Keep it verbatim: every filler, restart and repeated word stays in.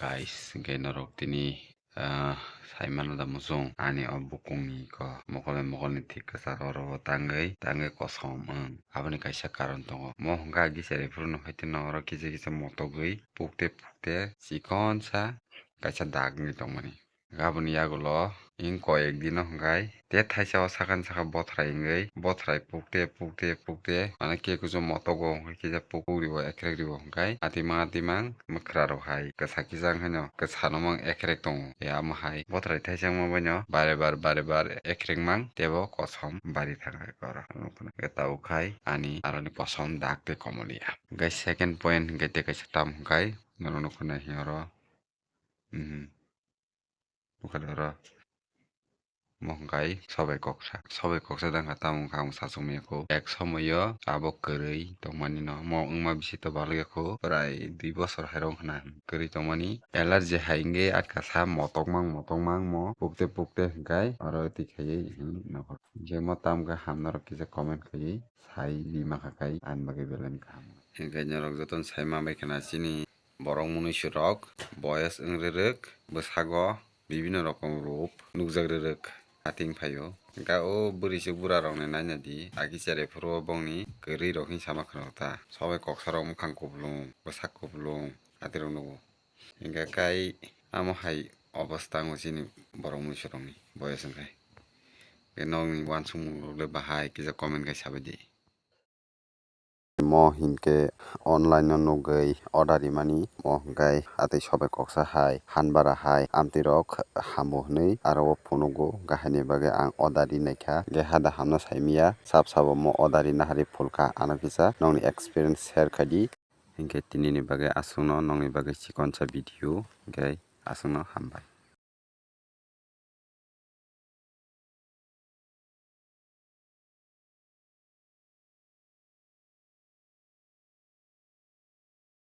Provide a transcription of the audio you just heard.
Guys, hwnkhe norok tini, ah, saimano da muchung ani o bukungni ko mokol bai mokolni thik kwcharo oro tangwi tangwi kosom wng. Aboni kaisa karon tongo. Mo hwnkhe agi cherwi phuru no hai tini oro kisa kisa motogwi pukte pukte chikonsa kaisa dagwi tongmani. Aboni yagulo in koyek dino hwnkhe te thaisa o sakani saka bothrai wngwi bothrai pukte pukte pukte mane kekujo motogo hwnkhe kisa pukribo ekrek ribo hwnkhe atimang atimang mwkra rok hai kwsa kisa wngkhaino kwsa no mang ekrek tongo. E amo hai bothrai thaisa wngma baino bare bar bare bar ekrek mang tebo kosom bari thangkha oro. Tabuk khai ani aroni kosom dak tei komolia. Hwnkhe second point hwnkhe tei kaisa tam hwnkhe norok nukho nai hwnwi oro. Mhm. Bukhali oro. Mo hwnkhe sobai koksa. Sobai koksa dangkha tamo wngkha ang sachukmaya kho. Ek somoio abo kwrwi tongmani no. Mo wngma bisi to balwk ya kho. Prai dui bosor hai rw wngkha na kwrwi tongmani. Allergy hai wngwi atka sa motokmang motokmang mo. Pukte pukte hwnkhe oro twi khaiwi hinwi nokho. Je mo tamo khe hamna rok kisa comment khaiwi sai di mankha kai ani bagwi belai no kaham. Hwnkhe norok jotono sai manbai khwna chini borok mwnwi swrok boyes wng rwrwk bwsago bibinno rokom rup nukjak rwrwk ating phaio. Hwnkhe o bwrwi se bura rokni naina di agi cherai phuru o bongni kwrwi rok hinwi sama khwna ta sobai koksa rok mwkhang kupulung bwsak kupulung atirok nugo. Hwnkhe kai amo hai obostha wngo chini borok mwnwi swrokni boyes wngkhe. Hwnkhe nokni uansukmung rok le bahai kisa comment khai sabai di. Mo hinkhe online no nugwi order rimani, mo hwnkhe atwi sobai koksa hai, han bara hai, amtwi rok hambo hwnwi aro o phunugo, hwnkhe haini bagwi ang order ri naikha, hwnkhe hada hamno saimanya, sab sabo mo order rina hari phulkha, ano kisa nokni experience share khaidi, hwnkhe tinini bagwi aswkno nokni bagwi chikonsa video, hwnkhe aswkno hambai.